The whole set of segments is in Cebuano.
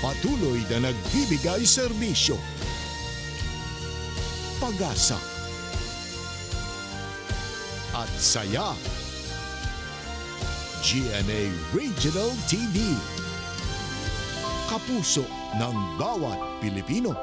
Patuloy na nagbibigay serbisyo, pag-asa, at saya. GMA Regional TV. Kapuso ng bawat Pilipino.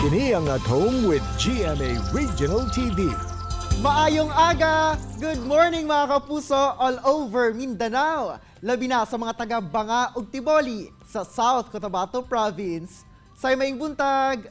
Kini ang At Home with GMA Regional TV. Maayong aga! Good morning, mga kapuso, all over Mindanao. Labi na sa mga taga Banga ug Tiboli sa South Cotabato Province. Say maayong buntag!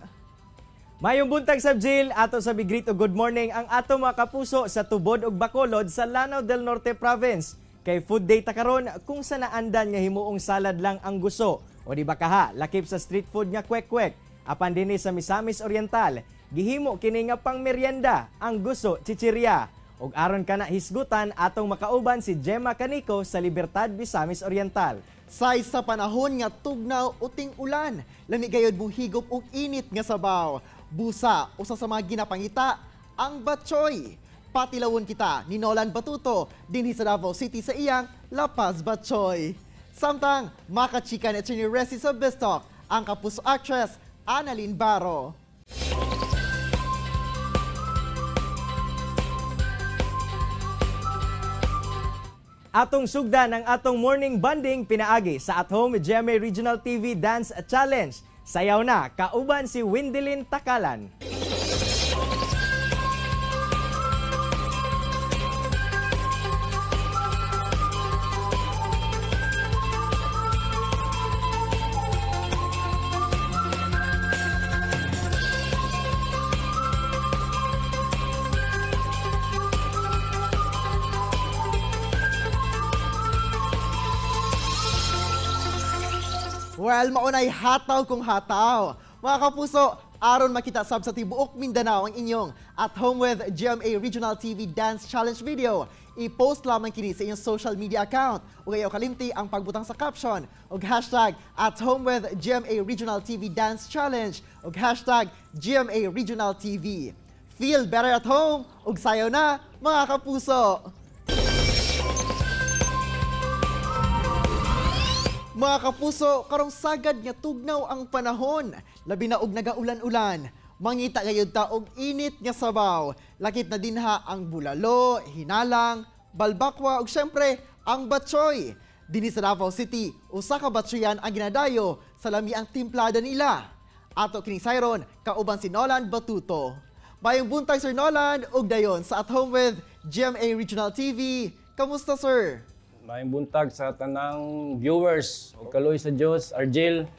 Mayong buntag sa Jill, ato sa big greet og good morning ang ato mga kapuso sa Tubod ug Bacolod sa Lanao del Norte Province. Kay food day ta karon kung sa naandan nga himuong salad lang ang gusto o di ba kaha lakip sa street food nga kwek-kwek. Apan dinhi sa Misamis Oriental, gihimo kini nga pang merienda ang gusto chichirya. Ug aron kana hisgutan, atong makauban si Gemma Canico sa Libertad, Misamis Oriental. Say sa panahon nga tugnaw uting ulan, lami gayod mo higop og init nga sabaw. Busa, usa sa mga ginapangita, ang batchoy. Patilawon kita ni Nolan Batuto dinhi sa Davao City sa iyang La Paz Batchoy. Samtang makachika ni Attorney Resi sa Bistok, ang kapuso actress Annalyn Baro. Atong sugdan ang atong morning bonding pinaagi sa At Home with GMA Regional TV Dance Challenge. Sayaw na, kauban si Windilin Takalan. Well, maunay hataw kung hataw. Mga kapuso, aron makita sab sa tibuok Mindanao ang inyong At Home with GMA Regional TV Dance Challenge video. I-post lamang kini sa inyong social media account ug ayaw kalimti ang pagbutang sa caption ug #AtHomeWithGMA Regional TV Dance Challenge ug #GMARegionalTV. Feel better at home ug sayaw na, mga kapuso! Mga kapuso, karong sagad nga tugnaw ang panahon. Labi na og nagaulan-ulan. Mangita gayud ta og init nga sabaw. Lakip na dinha ang bulalo, hinalang, balbakwa ug syempre ang batchoy. Dinhi sa Davao City, usa ka batchoyan ang ginadayo sa lami ang timplada nila. Ato kining sayron kauban si Nolan Batuto. Mayong buntag, Sir Nolan, ug dayon sa At Home with GMA Regional TV. Kamusta, sir? Maayong buntag sa tanang viewers ug kaloy sa Dios, Argel.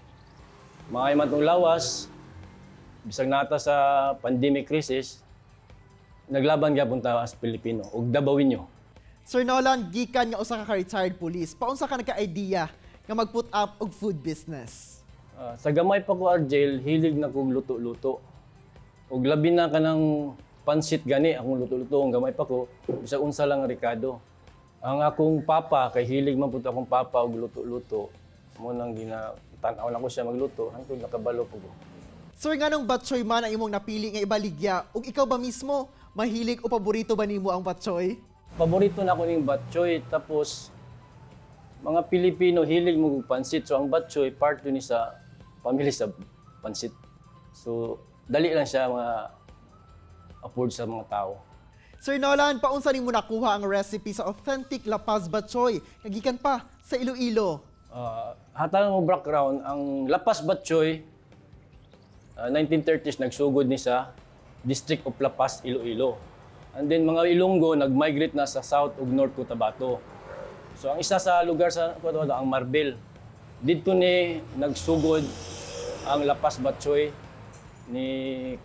Maayo man tong lawas bisag nata sa pandemic crisis, naglaban gyapon ta as Pilipino ug Dabawenyo. Sir Nolan, gikan nga usa ka retired police, paunsa ka nagka-idea nga mag-put up og food business? Sa gamay pa ko, Argel, hilig na kog luto-luto. Ug labi na kanang pansit gani akong luto-luto ang gamay pa ko bisag unsa lang ang rekado. Ang akong papa kay hilig man pud akong papa og luto-luto. Mo nang gina tan-aw na ko siya magluto hangtod nakabalo po ko. Sir, nganong batchoy man ang imong napili nga ibaligya ug ikaw ba mismo mahilig o paborito ba nimo ang batchoy? Paborito na ako ning batchoy, tapos mga Pilipino hilig mo og pansit, so ang batchoy part yun ni sa pamilya sa pansit. So dali lang siya mga afford sa mga tao. Sir Nolan, paunsa nimo nakuha ang recipe sa authentic La Paz batchoy nga gikan pa sa Iloilo? Hatang mo background, ang La Paz Batchoy, 1930s nagsugod ni sa District of La Paz, Iloilo. And then mga Ilonggo nag-migrate na sa South ug North Cotabato. So ang isa sa lugar sa Cotabato ang Marbel. Didto ni nagsugod ang La Paz Batchoy Ni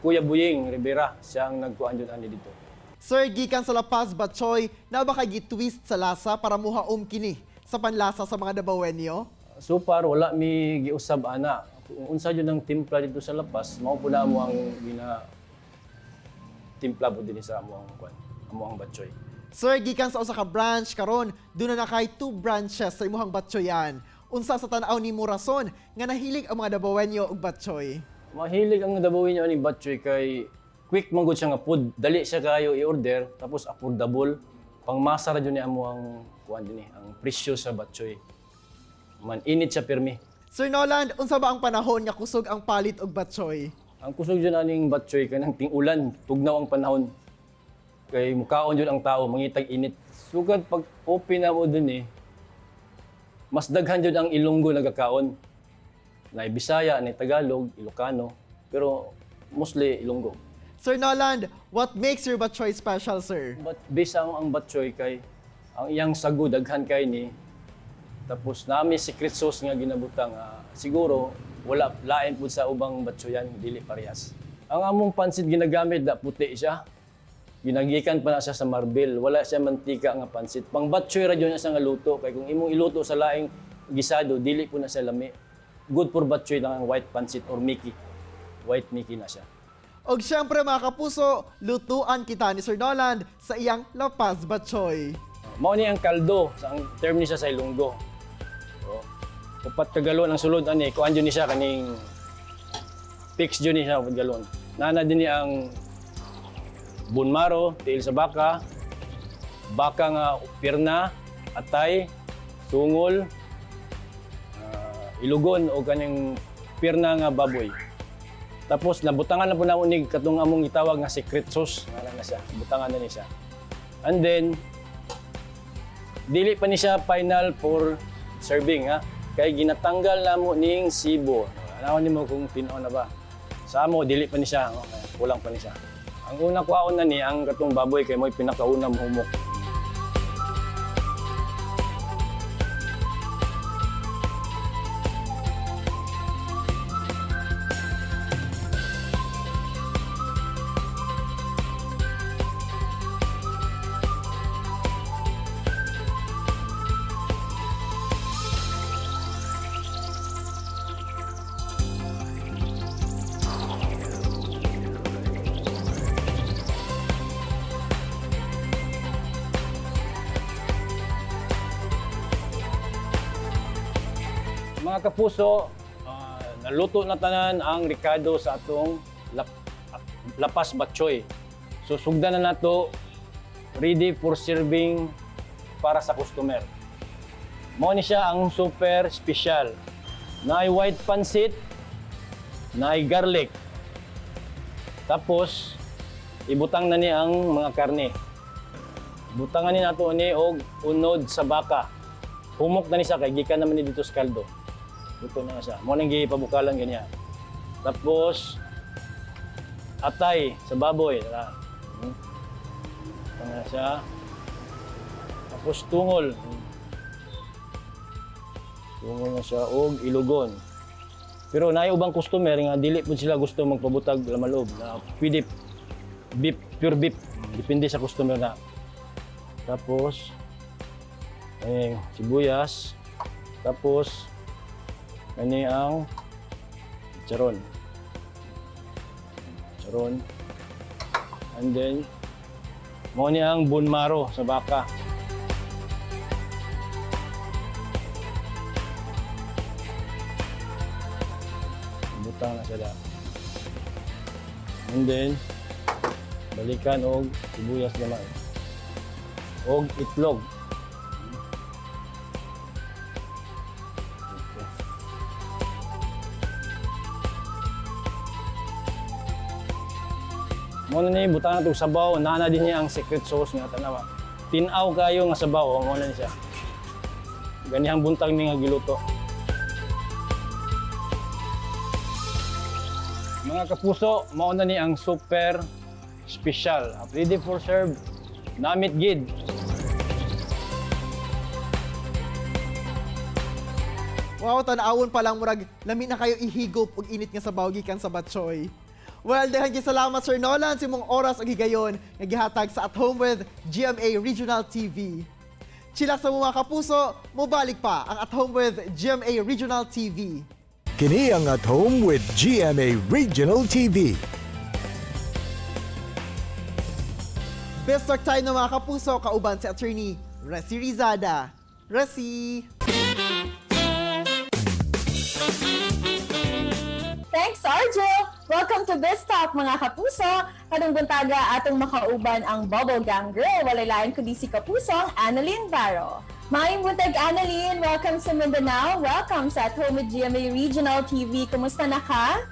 Kuya Buying Rivera, siya ang nagkuan jud ani dito. Sir, gikan sa La Paz Batchoy, na ba kay gi-twist sa lasa para muhaom kini sa panlasa sa mga Dabawenyo? So far wala mi giusab ana. Kung unsa jud ang timpla dito sa La Paz, mao po na mo ang gina timpla po dinhi sa amo ang kuan, amo ang batchoy. Sir, gikan sa usa ka branch karon, duna na kay two branches sa imuhang batchoyan. Unsa sa tan-aw nimo rason nga nahilig ang mga Dabawenyo og batchoy? Mahilig ang Dabawenyo aning batchoy kay quick man gud siya nga food. Dali siya kayo i-order tapos affordable. Pangmasa ra jud ni amo ang kuan dinhi, ang presyo sa batchoy. Man init siya pirmi. Sir Noland, unsa ba ang panahon nga kusog ang palit og batchoy? Ang kusog jud aning batchoy kanang ting-ulan, tugnaw ang panahon. Kay mukaon jud ang tao, mangitag init. Sugad pag open na mo dun eh, mas daghan jud ang Ilonggo nagakaon. Na Bisaya, na Tagalog, Ilocano, pero mostly Ilonggo. Sir Noland, what makes your batchoy special, sir? But based ang batchoy kay ang iyang sago daghan kay ni, tapos nami secret sauce nga ginabutang, siguro wala lain pud sa ubang batchoyan, dili parehas. Ang among pansit ginagamit da puti siya. Ginagikan pa na siya sa marble, wala siya mantika nga pansit. Pang batchoy ra jud na siya nga luto kay kung imong iluto sa laing gisado dili po na siya lami. Good for batchoy lang ang white pansit or Mickey. White Mickey na siya. Og syempre mga kapuso, lutuan kita ni Sir Noland sa iyang La Paz Batchoy. Mao ni ang kaldo, sa ang term ni siya sa Ilonggo. So, 4 ka galon ang sulod ani, kuan jud ni siya kaning fix jud ni siya 4 galon. Nana din ni ang bone marrow, tiil sa baka, baka nga pirna, atay, tungol, ilugon o kaning pirna nga baboy. Tapos nabutangan na po na unig katong among gitawag nga secret sauce, nga na siya, butangan na ni siya. And then dili pa ni siya final for serving ha. Kay ginatanggal na mo ning sibo. Anawan nimo kung tinuon na ba. Sa amo dili pa ni siya, okay, kulang pa ni siya. Ang una kuhaon na ni ang katong baboy kay mo'y pinakauna mohumok. Mga kapuso, naluto na tanan ang ricado sa atong lapas batchoy. So sugdan na nato, ready for serving para sa customer. Mao ni siya ang super special. Naay white pansit, naay garlic. Tapos ibutang na ni ang mga karne. Butangan ni nato ni og unod sa baka. Humok na ni siya kay gikan naman ni dito sa kaldo. Luto na siya. Mo nang gipabukalan ganyan. Tapos atay sa baboy. Tara. Butang na siya. Tapos tungol. Tungol na siya og ilugon. Pero naay ubang customer nga dili pud sila gusto magpabutag lamalob na pwede beef, pure beef. Depende sa customer na. Tapos eh, sibuyas. Tapos kani ang charon. Charon. And then mao ni ang bone marrow sa baka. Butang na siya da. And then balikan og sibuyas naman. Og itlog. Okay. Mo na ni butang na tog sabaw, naa na din niya ang secret sauce nga tanawa. Tin-aw kayo nga sabaw, oh, mo na ni siya. Ganihang buntag ni nga giluto. Mga kapuso, mao na ni ang super special. Ready for serve. Namit gid. Wow, tan-awon pa lang murag lami na kayo ihigop og init nga sabaw gikan sa batchoy. Well, daghan kay salamat, Sir Nolan, sa imong oras ug higayon nga gihatag sa At Home with GMA Regional TV. Chillax sa mga kapuso, mobalik pa ang At Home with GMA Regional TV. Kini ang At Home with GMA Regional TV. Best talk tayo ng mga kapuso, kauban si Attorney Resi Rizada. Resi! Thanks, Arjo! Welcome to Biz Talk, mga kapuso! Karong buntaga atong makauban ang Bubble Gang Girl. Walay lain kundi si Kapusong Analyn Baro. Maayong buntag, Analyn! Welcome sa Mindanao. Welcome sa At Home with GMA Regional TV. Kumusta na ka?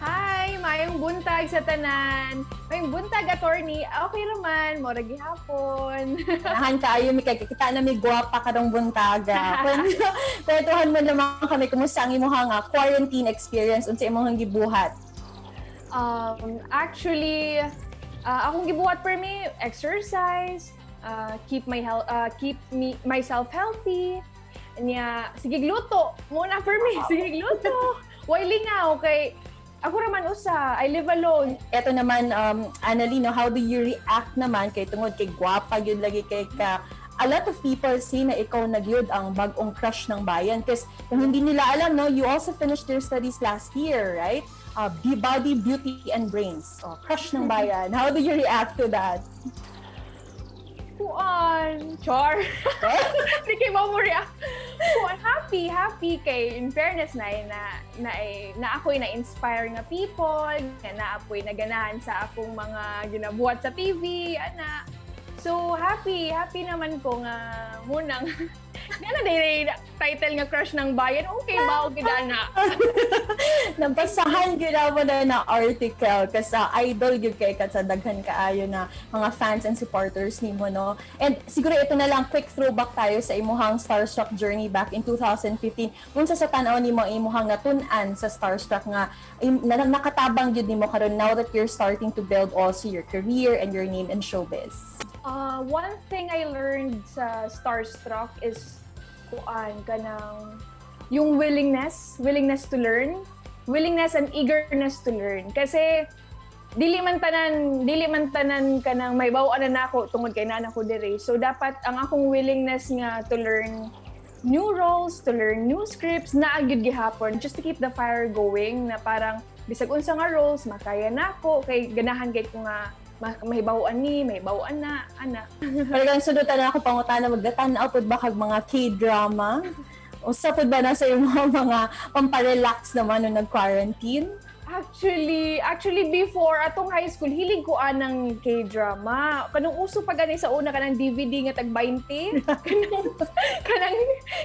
Hi! Maayong buntag sa tanan. Maayong buntag, attorney. Okay raman, mora gihapon. Ganahan kaayo mi kay kita na mi gwapa karong buntaga. Kwentuhan mo naman kami kumusta ang imong nga quarantine experience, unsa imong gibuhat? Actually, akong gibuhat per me, exercise, keep my health, keep me myself healthy. Nya, sige luto. Muna per me, sige luto. Way lingaw kay ako raman usa, I live alone. Eto naman, Analyn, no, how do you react naman kay tungod kay gwapa gyud lagi kay ka? A lot of people say na ikaw na gyud ang bag-ong crush ng bayan kasi kung hindi nila alam, no, you also finished your studies last year, right? Body, Beauty and Brains. Oh, crush ng bayan. How do you react to that? Kuan, char. Di kay mo react. Kuan, happy, happy kay in fairness na na na, na ako'y na-inspire nga people, nga na ako'y naganahan sa akong mga ginabuhat sa TV, ana. So happy, happy naman ko nga munang nga na dili title nga crush ng bayan. Okay ba og na? Nabasahan gyud mo na na article kasi idol gyud kay ka sa daghan kaayo na mga fans and supporters nimo, no? And siguro ito na lang, quick throwback tayo sa imuhang Starstruck journey back in 2015. Unsa sa tan-aw nimo ang imuhang natun-an sa Starstruck nga nakatabang gyud nimo karon now that you're starting to build also your career and your name in showbiz? One thing I learned sa Starstruck is kuan kanang yung willingness, willingness to learn, willingness and eagerness to learn. Kasi dili man tanan kanang may baw-an na nako tungod kay naa ko diri. So dapat ang akong willingness nga to learn new roles, to learn new scripts, naa gyud gihapon just to keep the fire going na parang bisag unsa nga roles makaya nako kay ganahan kay ko nga mahibaw-an ni, mahibaw-an na, ana. Talagang sundutan na ako pangutana, magdatan-aw pud ba kag mga K-drama? Usa pud ba na sa imong mga pamparelax naman nung nag-quarantine? Actually before atong high school, hilig ko anang K-drama. Kanang uso pa gani sa una, kanang DVD nga tag 20.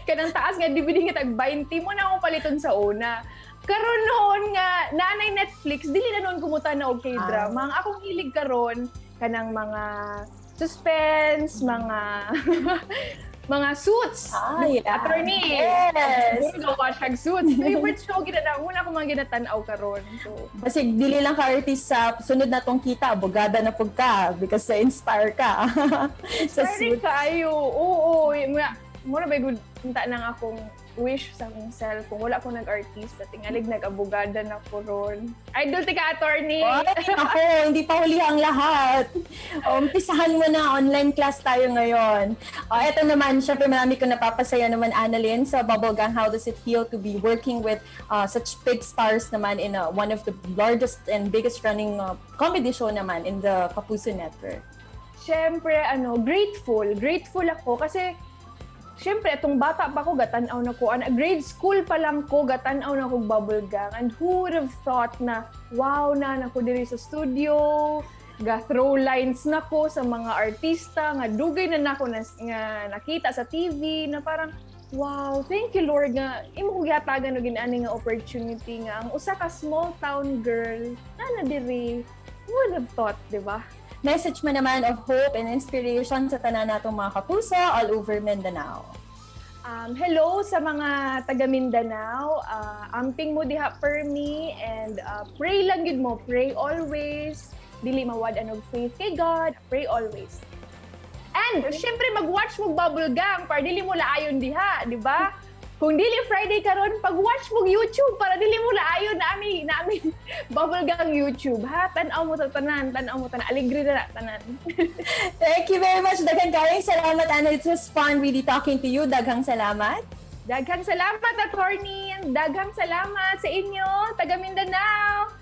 Kanang taas nga DVD nga tag 20 mo na akong paliton sa una. Karon noon nga naanay Netflix, dili na noon kumuta na og K-drama. Ang akong hilig karon kanang mga suspense, mga Suits. Ah, yeah. Attorney. Yes. Puro watch ang Suits. Favorite show gina na. Una ko mga ginatan-aw karon. So, Basig dili lang ka artist, sa sunod na tong kita, abogada na pud ka because na-inspire ka sa Sorry Suits. kaayo. Oo, mura mura ba gud unta nang akong wish sa akong self kung wala ko nag-artista, tingalig nag-abogada na ko ron. Idol ti ka, attorney. Ay, ako, hindi pa huli ang lahat. O, umpisahan mo na, online class tayo ngayon. O, eto naman, syempre marami ko napapasaya naman, Analyn, sa Bubble Gang. How does it feel to be working with such big stars naman in one of the largest and biggest running comedy show naman in the Kapuso Network? Siyempre, ano, grateful. Grateful ako kasi siyempre, itong bata pa ko, gatan-aw na ko. Ana, grade school pa lang ko, gatan-aw na ko Bubble Gang. And who would have thought na, wow na, nako diri sa studio, ga throw lines na ko sa mga artista, nga dugay na nako na, nga nakita sa TV, na parang, wow, thank you Lord nga imo ko gihatagan og inani nga opportunity nga ang usa ka small town girl na na diri. Who would have thought, di ba? Message mo naman of hope and inspiration sa tanan natong mga kapuso all over Mindanao. Hello sa mga taga Mindanao. Amping mo diha per me and pray lang gid mo. Pray always. Dili mawad og faith kay God. Pray always. And syempre mag-watch mo Bubble Gang para dili mo laayon diha, di ba? Kung dili Friday karon, pag-watch mo YouTube para dili mo naayon na ami na ami Bubble Gang YouTube ha. Tan-aw mo ta tanan, tan-aw mo tanan. Alegre na tanan. Thank you very much. Daghang kaayong salamat, Ana. It was fun really talking to you. Daghang salamat. Daghang salamat, attorney. Daghang salamat sa inyo, taga Mindanao.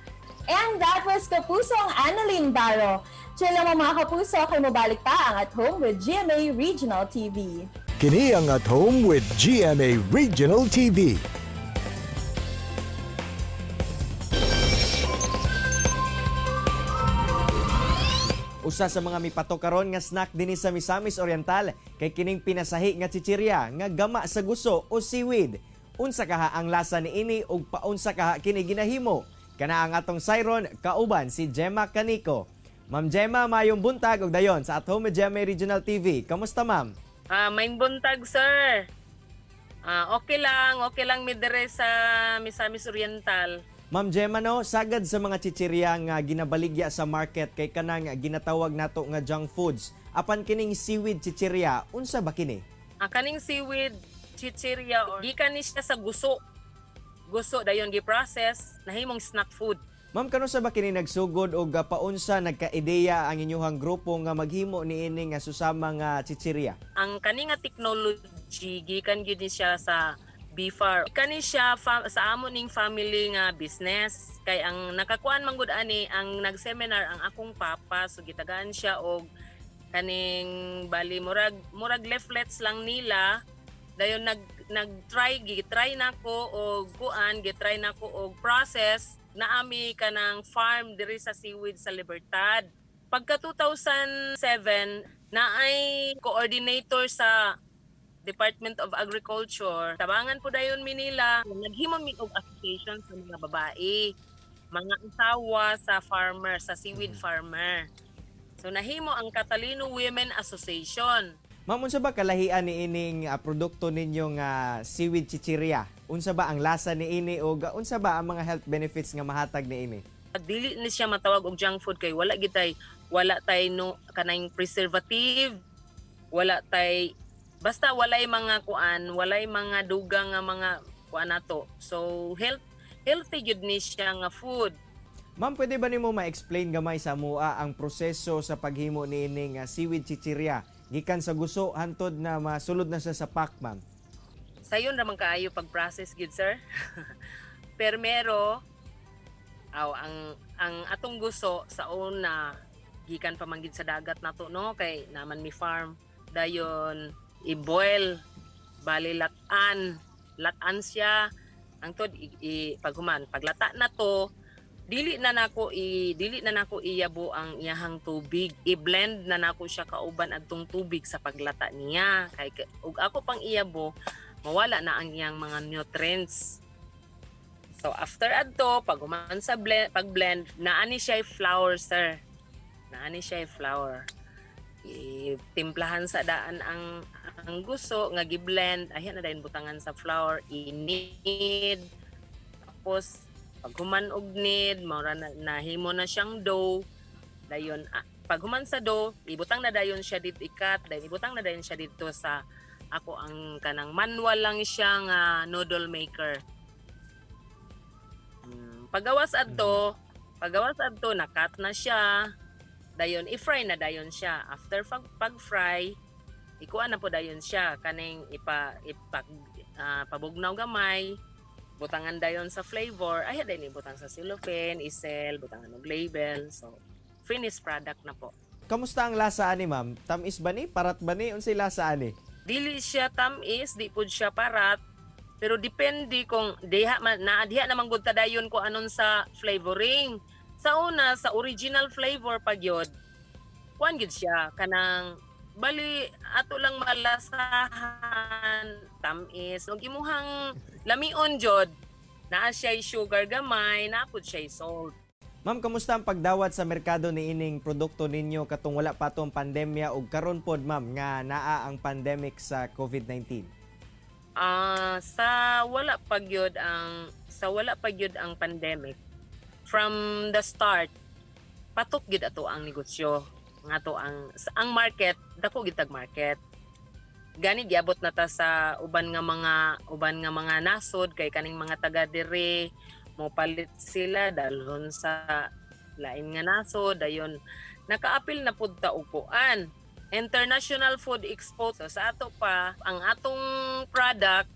And that was Kapusong Analyn Baro. Chill lang mga kapuso, kay mobalik pa ang At Home with GMA Regional TV. Kini ang At Home with GMA Regional TV. Usa sa mga mipato karon nga snack dinhi sa Misamis Oriental kay kining pinasahi nga chichirya nga gama sa guso o seaweed. Unsa kaha ang lasa niini ug paunsa kaha kini ginahimo? Kana ang atong sayron kauban si Gemma Canico. Ma'am Gemma, mayong buntag ug dayon sa At Home with GMA Regional TV. Kamusta, ma'am? Ah, may buntag, sir. Ah, okay lang mi dire sa Misamis Oriental. Ma'am Gemma, no, sagad sa mga chichirya nga ginabaligya sa market kay kanang ginatawag nato nga junk foods. Apan kining seaweed chichirya, unsa ba kini? Ah, kaning seaweed chichirya or gikan ni siya sa guso. Guso dayon gi-process nahimong snack food. Ma'am, kano sa ba kini nagsugod og paunsa nagka-ideya ang inyuhang grupo nga maghimo niini nga susama nga chichirya? Ang kani nga technology gikan gyud ni siya sa BFAR. Kani siya sa amo ning family nga business kay ang nakakuan man gud ani, ang nag-seminar ang akong papa, so gitagaan siya og kaning bali murag murag leaflets lang nila. Dayon nag nag-try gi-try nako og kuan, gi-try nako og process na ami kanang farm diri sa seaweed sa Libertad. Pagka 2007 na ay coordinator sa Department of Agriculture. Tabangan po dayon mi nila. Naghimo mi og association sa mga babae, mga asawa sa farmer, sa seaweed farmer. So nahimo ang Catalino Women Association. Ma'am, unsa ba kalahian niining produkto ninyo nga seaweed chichirya? Unsa ba ang lasa niini og unsa ba ang mga health benefits nga mahatag niini? Dili ni siya matawag og junk food kay wala gitay, wala tay no kanang preservative, wala tay, basta walay mga kuan, walay mga dugang nga mga kuan nato. So healthy gyud ni siya nga food. Ma'am, pwede ba nimo ma-explain gamay sa mua ang proseso sa paghimo niini nga seaweed chichirya gikan sa guso hantod na masulod na siya sa pack, ma'am? Sayon ra man kaayo pag-process gyud, sir. Permero aw ang atong guso sa una gikan pa man gid sa dagat nato, no, kay naman mi farm. Dayon i-boil, bali latan latan siya ang tod paghuman paglata na to, dili na nako iyabo ang iyahang tubig, i-blend na nako siya kauban adtong tubig sa paglata niya kay ug ako pang iyabo, mawala na ang iyang mga nutrients. So after adto, pag human sa blend, pag blend, naani siya flour, sir. Naani siya flour. Itimplahan sa daan ang guso nga gi-blend, ayan na dayon butangan sa flour, i-knead. Tapos pag human og knead, mao na nahimo na siyang dough. Dayon pag human sa dough, ibutang na dayon siya dito, ikat, dayon ibutang na dayon siya dito sa ako ang kanang manual lang siya nga noodle maker. Pagawas adto, nakat na siya. Dayon i-fry na dayon siya. After pag-fry, ikuha na po dayon siya kaning ipa ipag pabugnaw gamay, butangan dayon sa flavor, ay dayon ibutang sa cellophane, isel, butangan og label. So finished product na po. Kamusta ang lasa ani, ma'am? Tamis ba ni? Parat ba ni? Unsay lasa ani? Dili siya tamis, di pud siya parat. Pero depende kung diha man na diha naman gud ta dayon ko anon sa flavoring. Sa una, sa original flavor pa gyud, kuan gyud siya kanang bali ato lang malasahan tamis ug imuhang lamion jud, naa siya sugar gamay, naa pud siya salt. Ma'am, kamusta ang pagdawat sa merkado ni ining produkto ninyo katong wala pa tong pandemya ug karon pod, ma'am, nga naa ang pandemic sa COVID-19? Sa wala pa gyud ang pandemic, from the start patok gyud ato ang negosyo, ang ato ang sa, ang market, dako gyud tag market. Gani giabot na ta sa uban nga mga nasod kay kaning mga taga diri mo palit sila, dalhon sa lain nga nasod. Dayon nakaapil na pud ta og kuan, International Food Expo. So sa ato pa, ang atong product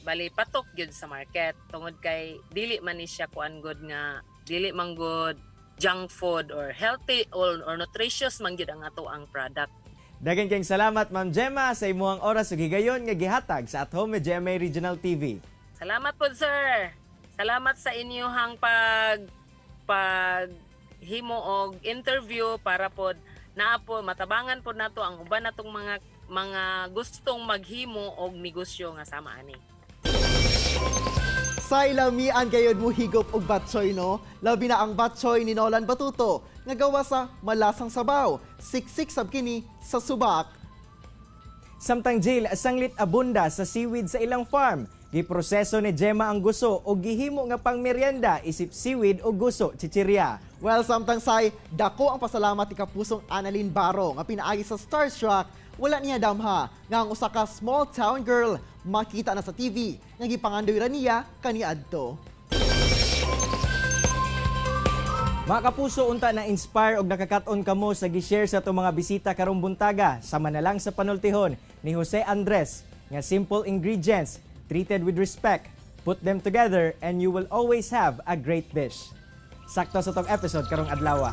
bali patok gyud sa market tungod kay dili man ni siya kuan good nga dili man good junk food or healthy or nutritious man gyud ang ato ang product. Daghang kayong salamat, Ma'am Gemma, sa imuhang oras ug higayon nga gihatag sa At Home with GMA Regional TV. Salamat po, sir. Salamat sa inyong pag pag himo og interview para pod naa po matabangan pod nato ang uban natong mga gustong maghimo og negosyo nga sama ani. Sa ilamian gayod mo higop og batchoy, no? Labi na ang batchoy ni Nolan Batuto nga gawa sa malasang sabaw. Siksik sab kini sa subak. Samtang Jill, sanglit abunda sa seaweed sa ilang farm. Giproseso ni Gemma ang guso o gihimo nga pangmeryenda isip seaweed o guso chichirya. Well, samtang say, dako ang pasalamat ni kapusong Annalyn Baro nga pinaagi sa Starstruck, wala niya damha nga ang usa ka small town girl makita na sa TV nga gipangandoy ra niya kaniadto. Mga kapuso, unta na inspire og nakakat-on kamo sa gi-share sa atong mga bisita karong buntaga sama na lang sa panultihon ni Jose Andres nga simple ingredients treated with respect, put them together and you will always have a great dish. Sakto sa atong episode karong adlaw.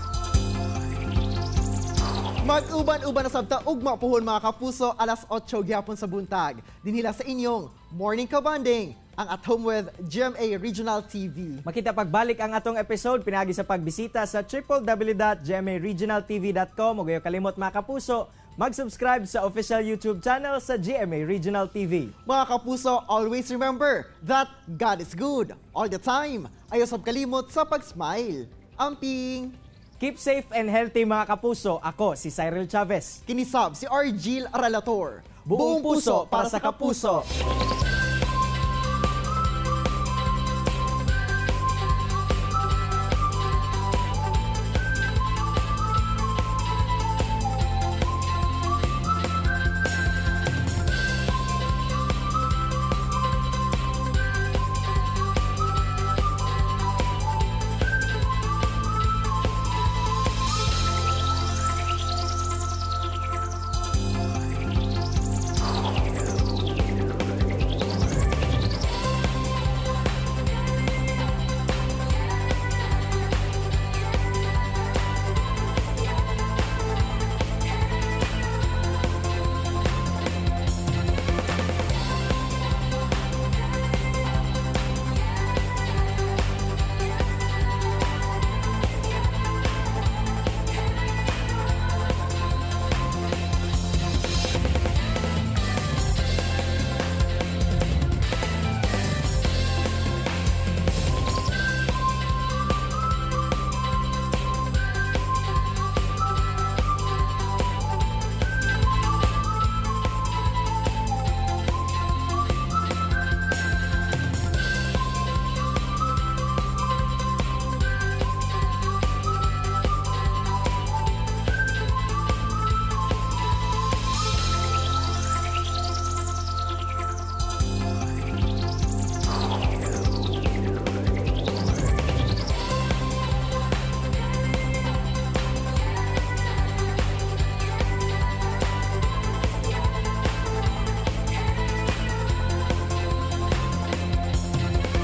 Mag-uban-uban na sabta ugma puhon, mga kapuso, alas 8 gyapon sa buntag. Dinhila sa inyong Morning Kabanding, ang At Home with GMA Regional TV. Makita pagbalik ang atong episode pinagi sa pagbisita sa www.gmaregionaltv.com ug ayaw kalimot, mga kapuso, mag-subscribe sa official YouTube channel sa GMA Regional TV. Mga kapuso, always remember that God is good all the time. Ayaw sab kalimot sa pag-smile. Amping! Keep safe and healthy, mga kapuso. Ako si Cyril Chavez. Kinisab si Argil Relator. Buong puso para sa kapuso.